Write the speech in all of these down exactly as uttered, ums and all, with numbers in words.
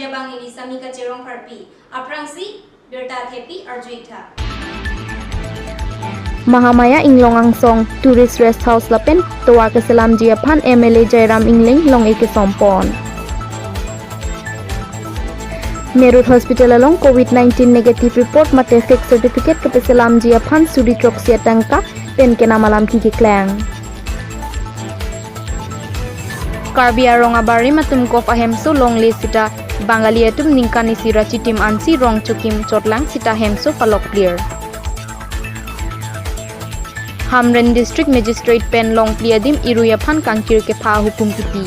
Jabang ili Sami Kacherong Pharpi. Aphrangsi birta thepi arjuitha. Mahamaya Inglong angsong Tourist Rest House lapen tovar keselamji aphan M L A Jairam Ingleng long-e kesompon. Merut Hospital along covid nineteen negative report mate fake certificate kepeselamji aphan suri throksi atangka pen kenam alam keklang. Karbi arong abarim atum kov ahemso longle sita Bangali atum ningkan isi ra chitim ansi rong chokim chotlang sita hemso palok clear. Hamren District Magistrate pen longpli adim irui aphan kangkir kepha hukum kipi.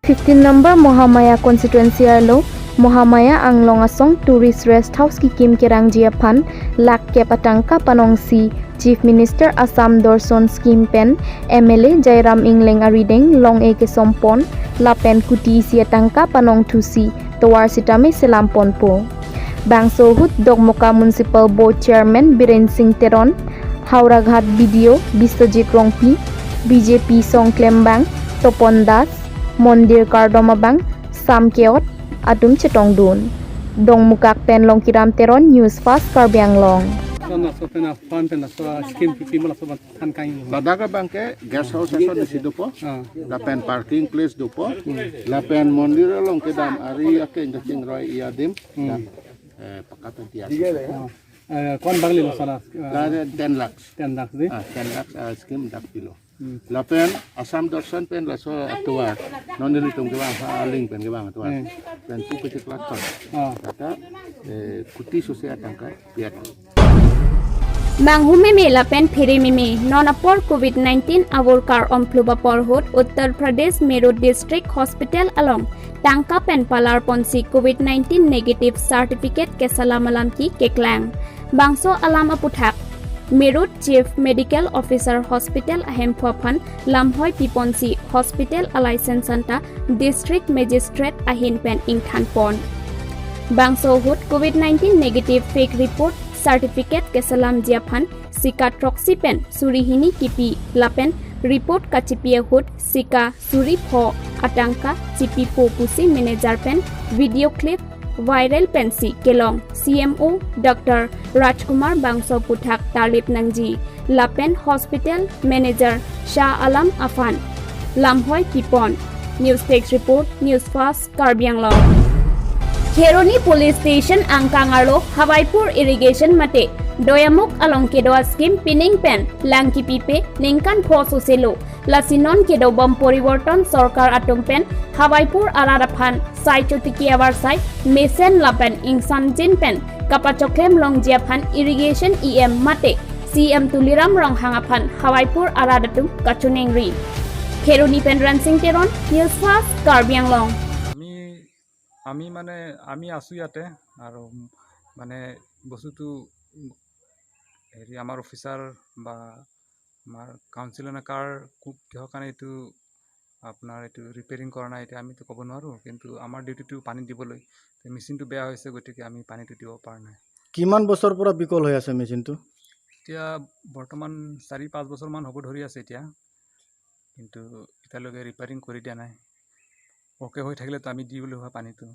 Fifteen number Mahamaya constituency arlo Mahamaya Anglong asong Tourist Rest House kekim kerangji aphan lakh kep atangka panongsi Chief Minister Assam Darshan Scheme pen M L A Jairam Ingleng arideng long-e kesompon lapen kuti isi atangka panongthusi tovar sitame selamponpo. Bangso ahut Dokmoka Municipal Board Chairman Biren Singh Teron, Howraghat B D O Biswajit Rongpi, B J P song klembang Topon Das, mondir kardom abang Sam Keot atum chetongdun. Dongmukak pen Longkiram Teron, News Fast Karbi Anglong. Laso pen a-fund pen laso scheme pipi ma laso ban than kang. Ladak abang ke guest house ason isi dopo. Ah. Lapen parking place dopo. Lapen mondir along kedam ari akeng kachingroi adim. Hmm. Dan, eh, pakatan tias. Ah. Eh, ko-an bang le laso la, ah, Ladak ten lakhs. Ten lakhs dei? Ah, ten lakhs, ah, scheme dak pilo. Hmm. Lapen Assam Darshan pen laso atovar. Non nelitum kevang, ha, aling pen kevang atovar. Hmm. Pen pu kecil klakon. Ah. Kata, eh, kuti sose atangka piat. Manghu meme lapen phere meme, non apor covid nineteen avur kar-om phlup apor ahut Uttar Pradesh Meerut District Hospital along tangka pen palar ponsi covid nineteen negative certificate keselam alam keklang. Bangso alam aputhak Meerut Chief Medical Officer Hospital ahemphu aphan lamhoi piponsi hospital a-license anta District Magistrate ahin pen ingthanpon. Bangso ahut covid nineteen negative fake report certificate keselamji aphan sika throksi pen suri hini kipi lapen report kachipi ahut sika suri pho atangka chipipo pusi manager pen video clip viral pensi kelong C M O Doctor Rajkumar Bangso aputhak tarlip nangji lapen hospital manager Shah Alam aphan lamhoi pipon. News Desk Report, News Fast, Karbi Anglong. Kheroni Police Station angkang arlo Hawaipur Irrigation mate Doyamukh along kedo a-scheme pining pen lang kipipe ningkan pho soselo. Lasi non kedobom poriborton sorkar atum pen Hawaipur arat aphan sai chotiki avarsai mesen lapen ingsamjin pen kapachoklemlongji aphan irrigation E M mate C M Tuliram Ronghang aphan Hawaipur arat atum kachiningri. Kheroni pen Ransing Teron, News Fast, Karbi Anglong. আমি, আমি মানে, আমি আছো ইয়াতে আৰু মানে বস্তুটো, উম, হেৰি, আমাৰ অফিচাৰ বা আমাৰ কাউন্সিলে নে কাৰ কো-, কিহৰ কাৰণে এইটো আপোনাৰ এইটো ৰিপেয়াৰিং কৰা নাই, এতিয়া আমিতো ক'ব নোৱাৰোঁ, কিন্তু আমাৰ ডিউটিটো পানী দিবলৈ। তে মেচিনটো বেয়া হৈছে, গতিকে আমি পানীটো দিব পৰা নাই। কিমান বছৰ পৰা বিকল হৈ আছে মেচিনটো? এতিয়া বৰ্তমান চাৰি পাঁচ বছৰমান হ'ব ধৰি আছে এতিয়া, কিন্তু এতিয়ালৈকে ৰিপেয়াৰিং কৰি দিয়া নাই। অ'কে হৈ থাকিলেতো আমি দিবলৈ হোৱা পানীটো।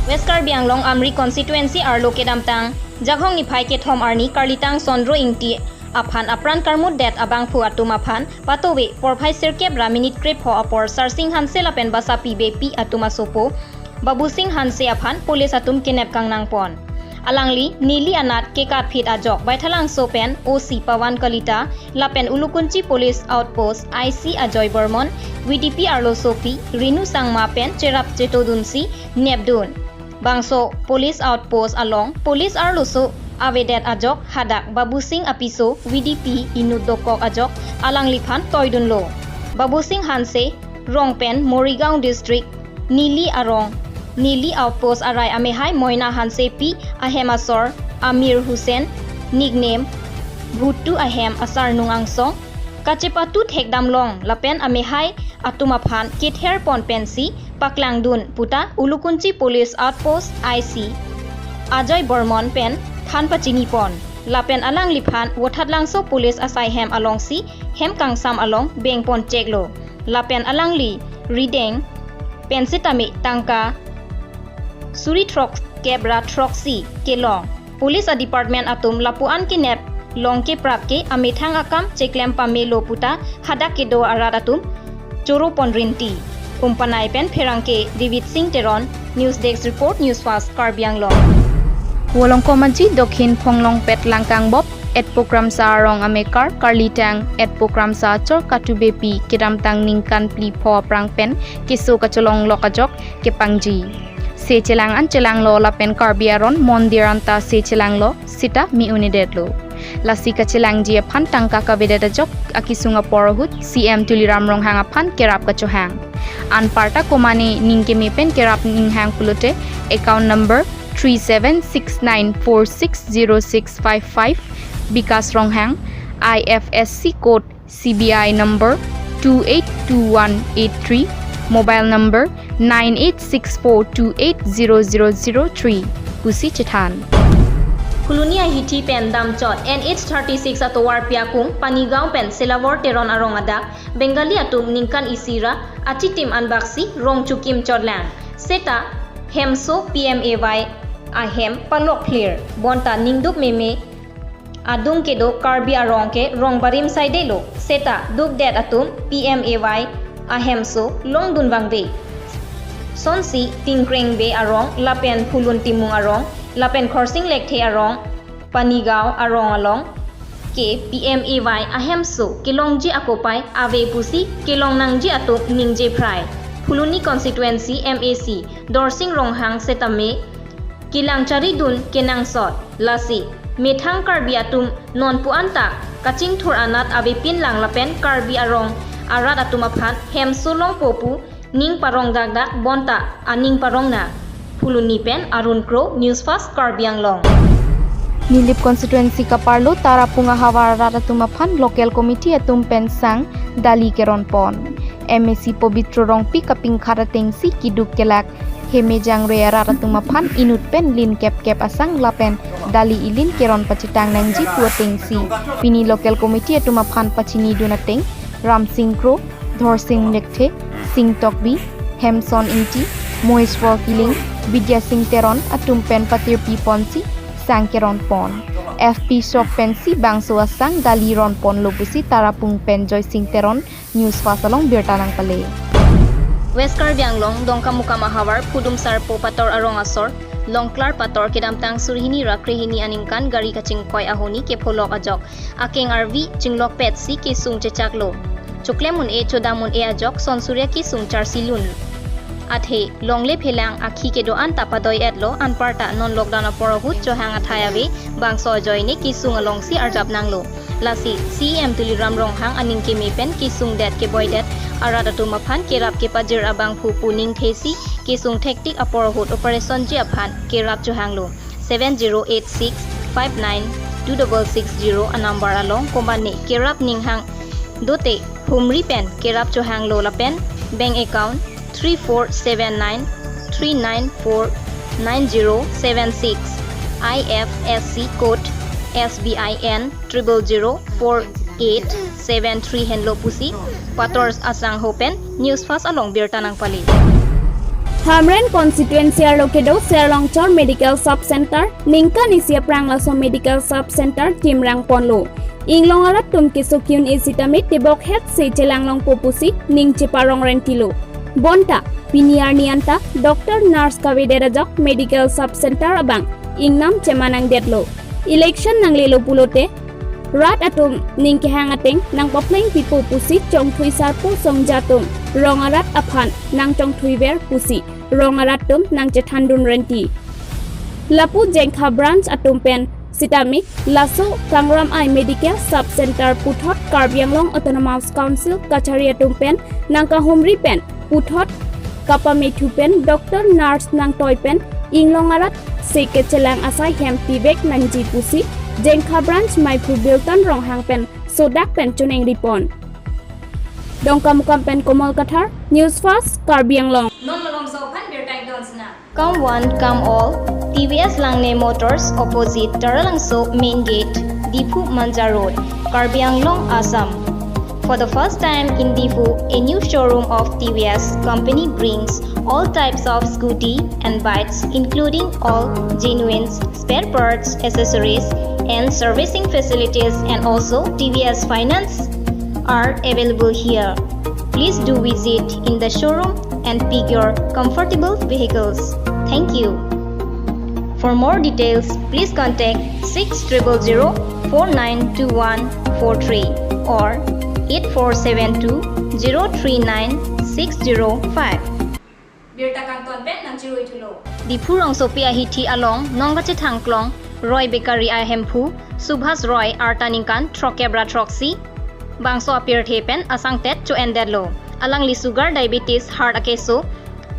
West Karbi Anglong Amri constituency arlo kedamtang Jakhong niphai kethom arni karlitang Sondro Ingti aphan apran karmut det abangphu atum aphan patowe porphai sirkep ra minit krepho apor Sarsing Hanse lapen basa pibepi atum asopo Babu Singh Hanse aphan police atum kenep kangnangpon. Alangli neli anat kekatphit ajok Baithalangso pen O C Pawan Kalita lapen Ulukunchi Police Outpost I C Ajoy Bormon, V D P arlosopi Rinu Sangma pen cherap chetodunsi nepdun. Bangso Police Outpost along police arloso avedet ajok hadak Babu Singh apiso V D P inut dokok ajok alangliphan toidunlo. Babu Singh Hanse rong pen Morigaon District, neli arong, neli outpost arai amehai Moina Hansepi ahem asor Amir Hussain, nickname Bhutu ahem asarnung angsong kachepatu thekdamlong lapen amehai atum aphan kether pon pensi paklangdun puta Ulukunchi Police Outpost I C Ajoy Bormon pen than pachinipon. Lapen alangliphan Wothatlangso Police asai hem alongsi hem kangsam along bengpon cheklo. Lapen alangli rideng pen sitame tangka suri throkkep ra throksi kelong. Police a department atum lapu-an kenep long keprap ke amethang akam cheklem pamelo puta hadak kedo arat atum choro pon rinti. Umpanai pen pherangke David Singh Teron, News Desk Report, News Fast Karbi Anglong. Volongkom Aji Dokhin Phonglongpet Langkangbop, Etpo Kramsa Arong amekar karlitang Etpo Kramsa Chor Katubepi kedamtang ningkan phli pho aphrang pen keso kacholong lok ajok kepangji. Se chelang an chelanglo lapen Karbi aron mondir anta se chelanglo sita me-un-edetlo. Lasi kachelangji aphan tangka kavedet ajok akesung apor ahut C M Tuliram Ronghang aphan kerap kachohang. Anparta komane ning keme pen kerap ninghang pulote account number three seven six nine four six zero six five five, Bikas Ronghang, I F S C code C B I number two eight two one eight three, mobile number nine eight six four two eight zero zero zero three, pusi chethan. Phuloni ahithi pen damchot N H thirty-six atovarpi akung Panigaon pen Selawor Teron arong adak Bengali atum ningkan isi ra achitim anbaksi rong chukim chotlang. Seta hemso P M A Y ahem palok phlir. Bonta ningduk meme adung kedo Karbi arong ke rong barim saidelo. Seta dukdet atum P M A Y ahemso longdun vangve. Sonsi Tingkrengbe arong lapen Phulun Timung arong lapen Khorsing Lekthe arong Panigaon arong along ke P M A Y ahemso kelongji akopai ave pusi kelong nangji atum ningje phrai. Phuloni constituency M A C Dorsing Ronghang setame kelang charidun kenangsot. Lasi methang Karbi atum nonpu anta kachingthur anat avepin lang lapen Karbi arong arat atum aphan hemso longpo pu ning parong dakdak bonta aning parong na. Phuloni pen Arun Kro, News Fast Karbi Anglong. Nilip constituency kaparlo Tarapung ahavar arat atum aphan local committee atum pen sang dali keron pon. M A C Pobitro Rongpi kapingkhat atengsi kiduk kelak hemejang re arat atum aphan inut pen lin kep kep asang lapen dali ilin keron pachetang nangji pu atengsi pini local committee atum aphan pachinidun ateng Ramsing Kro, Dhorsing Lekthe, Sing Tokbi, Hemson Ingti, Moheswar Killing, Bidya Sing Teron atum pen patirpi ponsi sang keron pon. F P shop pensi bangso asang dali ron ponlo pusi Tarapung pen Joy Sing Teron News Fast along birta nangpale. West Karbi Anglong, Dongkamukam ahavar, Phudum Sarpo Pator arong asor, Longklar Pator kedamtang surhini ra krehini aningkan gari kachingkoi ahoni kepholok ajok akeng arvi chinglokpetsi kesung chechaklo. Choklem un-e chodam un-e ajok son surya kesung charsilun. Athe longle phelang akhi kedo-an ta padoi-etlo, anparta non lockdown apor ahut chohang athai ave bangso ajoine kesung alongsi arjap nanglo. Lasi C E M Tuliram Ronghang aning keme pen kesung det keboidet arat atum aphan kerap kepajir abangphu pu ningthesi kesung thektik apor ahut operation ji aphan kerap chohanglo. Seven zero eight six five nine two double six zero a number along komane kerap ninghang dote humri pen kerap chohanglo lapen bank account three four seven nine three nine four nine zero seven six, I F S C code S B I N triple zero four eight seven three henlo pusi Pator asangho pen News Fast along birta nangpale. Hamren constituency arlo kedo Serlongchor Medical Sub Center ningkan isi aphrang laso Medical Sub Center kimrang ponlo. Inglong arat atum keso ki-un-e sitame tebok het se chelang longpo pusi ning cheparong rentilo. Bonta pini arni anta doctor nurse kavedet ajok Medical Sub Center abang ingnam chemanang detlo. Election nanglelo pulote rat atum ning kehang ateng nangpapleng pipo pusi chongthui sarpo songja atum rong arat aphan nangchongthuiver pusi rong arat atum nangchethandun renti. Lapu Jengkha branch atum pen sitame laso Kangram Ai Medical Sub Center puthot Karbi Anglong Autonomous Council kachari atum pen nangkahumri pen puthot kapamethu pen doctor nurse nangtoi pen inglong arat se kechelang asai hem pivek nangji pusi Jengkha branch maiphu Biltan Ronghang pen sodak pen choningri pon. Dongkamukam pen Komal Kathar, News Fast, Karbi Anglong. Non malomso aphan birta ingdon sina. Come one, come all, T V S Langne Motors, opposite Taralangso Main Gate, Diphu Manja Road, Karbi Anglong, Assam. For the first time in Diphu, a new showroom of T V S company brings all types of scooty and bikes, including all genuine spare parts, accessories, and servicing facilities, and also T V S finance are available here. Please do visit in the showroom and pick your comfortable vehicles. Thank you. For more details, please contact six triple zero four nine two one four three or eight four seven two zero three nine six zero five. Birta kangton pen nangchirui thulo. Diphu rongsopi ahithi along nongkachethang klong Roy Bakery ahemphu Subhas Roy arta ningkan throkkep ra throksi bangso apirthe pen asangtet cho-endetlo. Alangli sugar, diabetes, heart akeso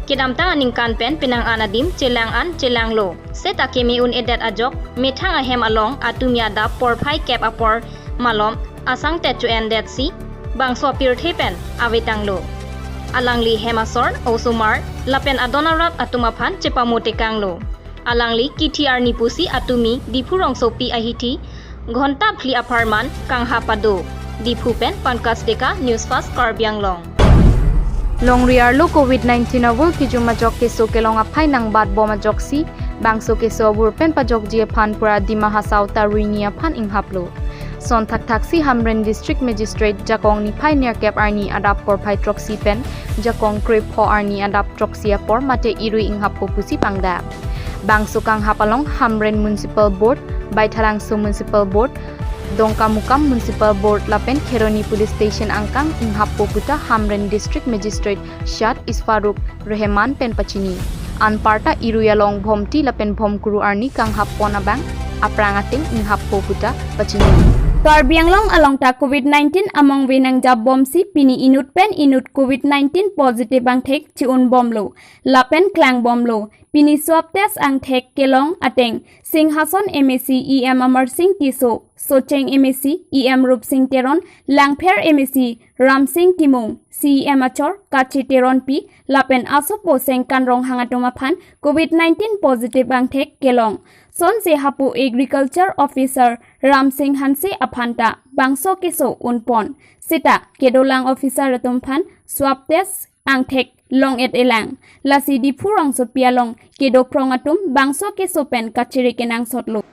kedamtang aningkan pen penang an adim chelang an chelanglo. Seta keme un-edet ajok methang ahem along atumi adap porphai kep apor malom asangtet cho-endetsi bangso apirthe pen avetanglo. Alangli hem asor, osomar lapen adon arat atum aphan chepamotekanglo. Alangli kithi arni pusi atumi Diphu rongsopi ahithi ghonta phli apharman kanghap pado. Diphu pen Pankaj Deka, News Fast Karbi Anglong. Longri arlo covid nineteen avur kejum ajok keso kelong aphai nangbatbom ajoksi bangso keso avur pen pajokji aphan pura Dima Hasao ta ruini aphan inghaplo. Son thakthaksi Hamren District Magistrate jakong niphai nerkep arni adap porphai throksi pen jakong krepho arni adap throksi apor mate irui inghappo pusi pangdak. Bangso kanghap along Hamren Municipal Board, Baithalangso Municipal Board, Dongkamukam Municipal Board lapen Kheroni Police Station angkang inghappo puta Hamren District Magistrate Shad Isfaruk Rehman pen pachini. Anparta irui along Bhomti lapen Bhomkuru arni kanghappon abang aphrang ateng inghappo puta pachini. Karbi Anglong along ta covid nineteen amongve nangjapbomsi pini inut pen inut covid nineteen positive angthek chi-unbomlo lapen klangbomlo. Pini swab test angthek kelong ateng Singhason M A C E M Amarsing Tisso, Socheng M A C E M Rupsing Teron, Langpher M A C Ramsing Timung, C E M achor Kache Teronpi lapen asopo Sengkan Ronghang atum aphan covid nineteen positive angthek kelong. Sonse hapu Agriculture Officer Ramsing Hanse aphan ta bangso keso unpon. Seta kedolang officer atum aphan swab test angthek long-et-elang. Lasi Diphu rongsopi along kedo phrong atum bangso keso pen kachere kenangsotlo.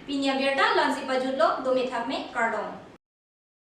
Pini abirta la-ansi pajutlo, dome thakme, kardom.